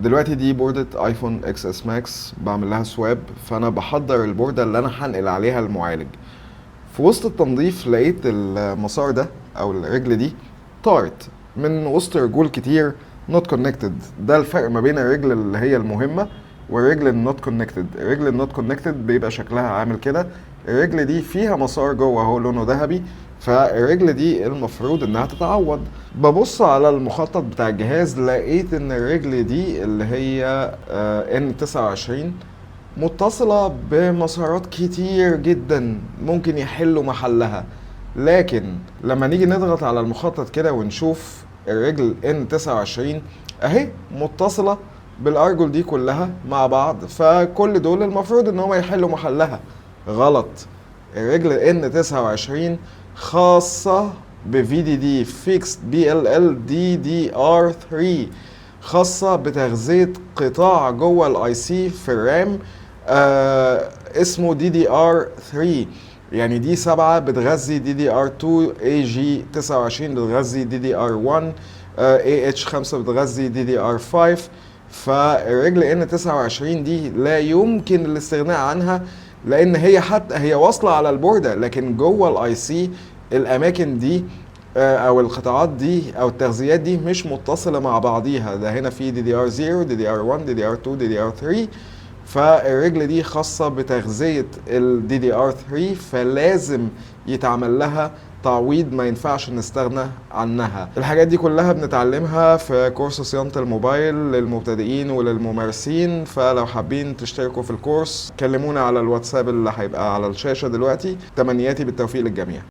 دلوقتي دي بوردة iPhone XS Max بعمل لها swap، فانا بحضر البوردة اللي انا هنقل عليها المعالج. في وسط التنظيف لقيت المسار ده او الرجل دي طارت من وسط رجول كتير not connected. ده الفرق ما بين الرجل اللي هي المهمة والرجل ال not connected. الرجل ال not connected بيبقى شكلها عامل كده، الرجل دي فيها مسار جوه اهو لونه ذهبي، فالرجل دي المفروض انها تتعوض. ببص على المخطط بتاع الجهاز لقيت ان الرجل دي اللي هي N29 متصلة بمسارات كتير جدا ممكن يحلوا محلها، لكن لما نيجي نضغط على المخطط كده ونشوف الرجل N29 اهي متصلة بالارجل دي كلها مع بعض، فكل دول المفروض ان هم يحلوا محلها. غلط، الرجل N29 خاصة ب VDD Fixed PLL DDR3، خاصة بتغذية قطاع جوه ال IC في ال RAM اسمه DDR3. يعني D 7 بتغذي DDR 2، AG 29 بتغذي DDR 1، AH 5 بتغذي DDR 5. فالرجل N 29 دي لا يمكن الاستغناء عنها، لان هي حتى هي واصله على البورده، لكن جوه ال IC الاماكن دي او القطاعات دي او التغذيات دي مش متصلة مع بعضيها. ده هنا في دي دي ار 0، دي دي ار 1، دي دي ار 2، دي دي ار 3، فالرجل دي خاصة بتغذيه ال DDR 3، فلازم يتعمل لها تعويض، ما ينفعش نستغنى عنها. الحاجات دي كلها بنتعلمها في كورس صيانة الموبايل للمبتدئين وللممارسين، فلو حابين تشتركوا في الكورس كلمونا على الواتساب اللي هيبقى على الشاشة دلوقتي. تمنياتي بالتوفيق للجميع.